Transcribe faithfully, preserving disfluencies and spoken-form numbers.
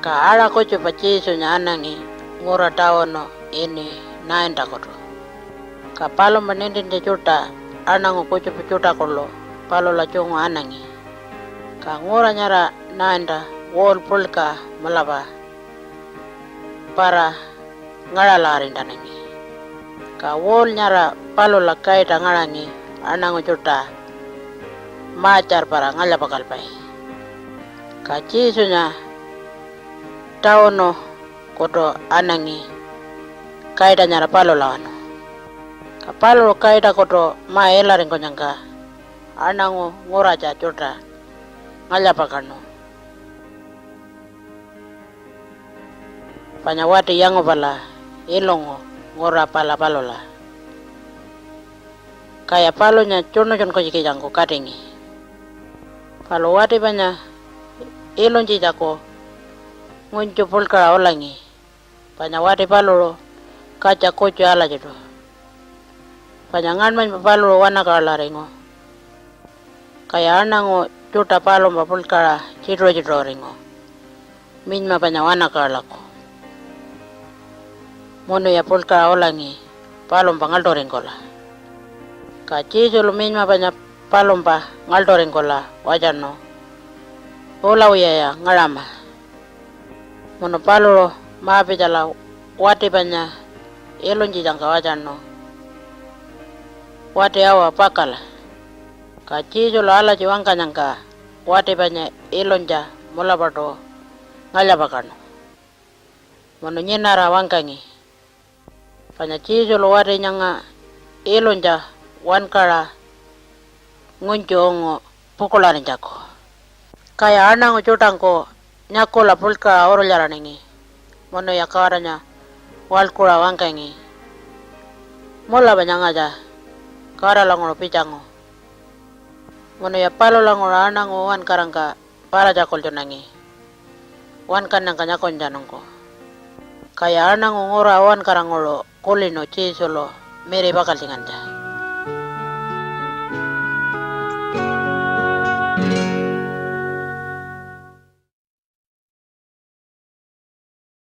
Ka aṟa kutjupa Jesunya anangi ngura tawunu ini Naintakutu. Ka palumpa nintintja tjuṯa aṉangu kutjupa tjuṯa kuḻu palula tjungu anangi. Ka ngura nyara Nainta wall puḻka mulapa para ngaṟala-arintanangi. Ka wall nyara palula kaita ngaṟangi aṉangu tjuṯa ma-tjarpara ngalya-pakalpai. Ka Jesunya tawunukutu anangi kaita nyara palulawanu. Ka paluṟu kaitakutu ma-ilaringkunyangka aṉangu nguratja tjuṯa ngalya-pakaṉu, panya wati yangupala ilungu ngura pala palula. Kaya palunya tjuṉutjunkunytjikitjangku katingi. Palu wati panya ilunytjitjaku ngunytju puḻkaṟa ulangi, panya wati paluṟu katja kutju alatjiṯu. Panya ngaṉmanypa paluṟu wanakaḻaringu. Kaya aṉangu tjuṯa palumpa puḻkaṟa tjituṟu-tjituṟuringu minyma panya wanakaḻaku. Munuya puḻkaṟa ulangi palumpa ngaḻṯuringkula. Ka Jesulu minyma panya palumpa ngaḻṯuringkula waṯaṉu, "Ulawiyaya ngaṟama." Munu paluṟu ma-pitjala wati panya ilunytjitjangka waṯaṉu, "Wati awa pakala." Ka Jesulu alatji wangkanyangka wati panya ilunytja mulapaṯu ngalya-pakaṉu munu nyinara wangkangi, panya Jesulu wati nyanga ilunytja wankaṟa ngunytju ungu pukuḻarinytjaku. Kaya aṉangu tjuṯangku nyakula puḻkaṟa urulyaraningi munuya Godanya waḻkuṟa wangkangi, "Mulapa nyangatja Godalanguṟu pitjangu." Munuya palulanguṟu aṉangu uwankarangka para-tjakultjunangi wankannyangka nyakunytjanungku. Kaya aṉangu ngura uwankaranguṟu kulinu Jesulu miri pakaltjingantja.